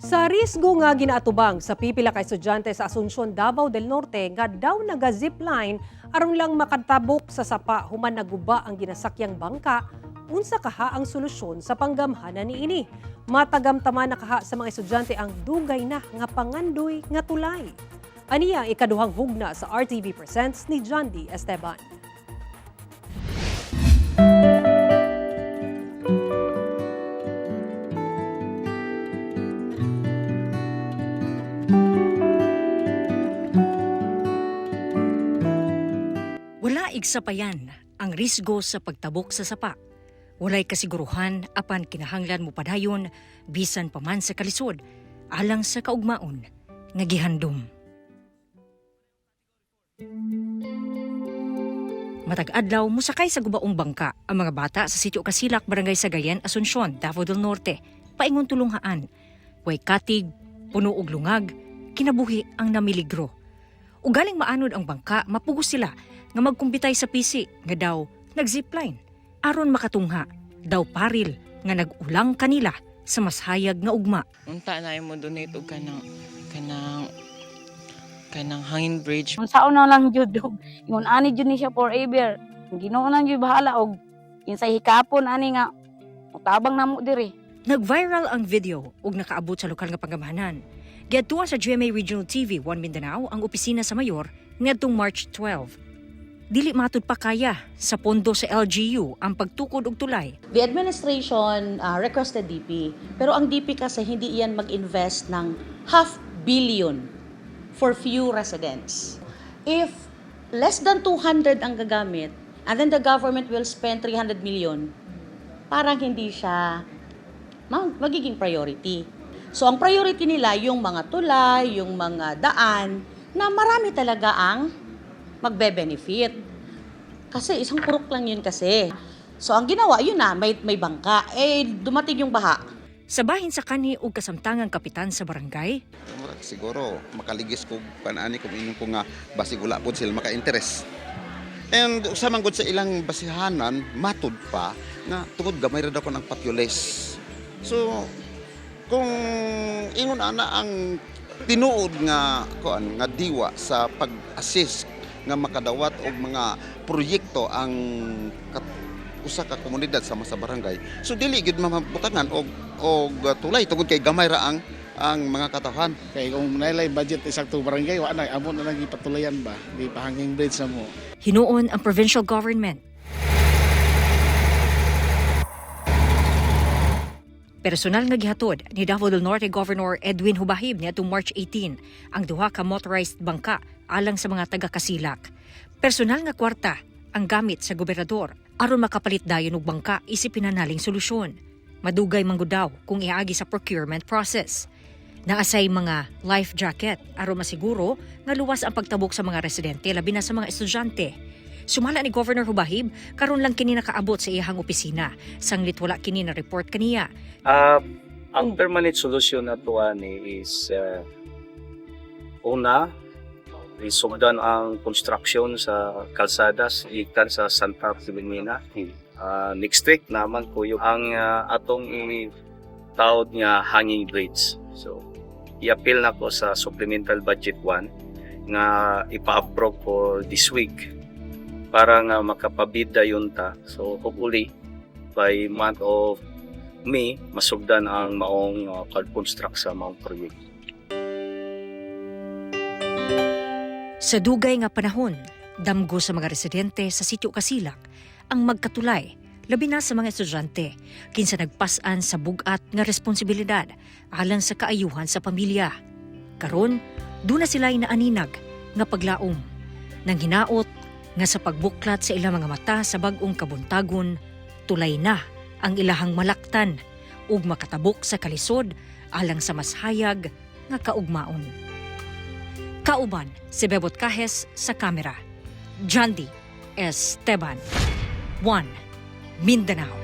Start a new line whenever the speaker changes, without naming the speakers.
Sa risgo nga ginaatubang sa pipila ka estudyante sa Asuncion, Davao del Norte nga daw naga-zipline aron lang makatabok sa sapa human naguba ang ginasakyang bangka, unsa kaha ang solusyon sa panggamhanan niini? Matagamtaman na kaha sa mga estudyante ang dugay na nga pangandoy nga tulay. Aniya ang ikaduhang hugna sa RTV Presents ni John D. Esteban.
Wala igsapayan ang risgo sa pagtabok sa sapa. Walay kasiguruhan apan kinahanglan mo padayon bisan pa man sa kalisod alang sa kaugmaon nga gihandom. Matag adlaw mosakay sa gubaong bangka ang mga bata sa Sitio Kasilak, Barangay Sagayan, Asuncion, Davao del Norte, paingon tulunghaan. Way katig, puno og lungag, kinabuhi ang namiligro. Ugaling maanod ang bangka, mapugos sila nga magkumbitay sa pisi nga daw nag-zipline aron makatungha daw paril nga nag-ulang kanila sa mas hayag nga ugma.
Unta na mo donate og kanang hanging bridge.
Unsaon na lang jud og ingon ani jud ni siya forever. Ang Ginoo nang jud bahala og kinsay hikapon ani nga mutabang namo diri.
Nag-viral ang video ug nakaabot sa lokal nga panggamhanan. Giadtuan sa GMA Regional TV 1 Mindanao ang opisina sa mayor ngadtong March 12. Dili matud pa kaya sa pondo sa LGU ang pagtukod og tulay.
The administration requested DP, pero ang DP kasi hindi iyan mag-invest ng half billion for few residents. If less than 200 ang gagamit, and then the government will spend 300 million, parang hindi siya magiging priority. So ang priority nila yung mga tulay, yung mga daan, na marami talaga ang magbe-benefit. Kasi isang purok lang yun kasi. So ang ginawa, yun na, may bangka. Eh, dumating yung baha.
Sa bahin sa kanhi og kasamtangang kapitan sa barangay,
Murag siguro makaligis ko kanani kung inyong ko nga basig wala pod sila maka-interest. And usa man gud sa ilang basihanan matud pa nga tungod gamay ra daw kon ang populace. So kung ingon ana ang tinuod nga kuan nga diwa sa pag-assist nga makadawat og mga proyekto ang usa ka komunidad sama sa barangay. So dili gyud mamabutangan og tulay tungod kay gamay ra ang mga katawhan.
Kay kung nailay budget isang barangay, wa na amo na lang gipatulayan ba, di pa hanging bridge na mo.
Hinuon ang provincial government. Personal nga gihatod ni Davao del Norte Governor Edwin Hubahib niadtong March 18 ang duha ka motorized bangka alang sa mga taga-Kasilak. Personal nga kwarta ang gamit sa gobernador aron makapalit dayon og bangka isip pinanaling solusyon. Madugay man gud daw kung iagi sa procurement process. Naasay mga life jacket aron masiguro nga luwas ang pagtabok sa mga residente labi na sa mga estudyante. Sumala ni Governor Hubahib, karon lang kini nakaabot sa iyahang opisina. Sanglit wala kini na report kaniya.
Ang permanent solution nato ani is una, isugdan ang construction sa kalsadas ikan sa Santa Filomena. Next week naman ko yung ang atong tawod nga hanging bridge. So i-appeal na ko sa supplemental budget 1 nga ipa-approve for this week para nga makapabida yun ta. So hopefully by month of May, masugdan ang maong pag-construct sa maong proyekto.
Sa dugay nga panahon, damgo sa mga residente sa Sitio Kasilak ang magkatulay, labi na sa mga estudyante, kinsa nagpas-an sa bugat nga responsibilidad alang sa kaayuhan sa pamilya. Karon, duna sila naaninag nga paglaom, nang hinaot nga sa pagbuklat sa ilang mga mata sa bag-ong kabuntagon, tulay na ang ilahang malaktan ug makatabok sa kalisod alang sa mas hayag nga kaugmaon. Kauban si Bebot Cajes sa kamera. Jandy Esteban. 1. Mindanao.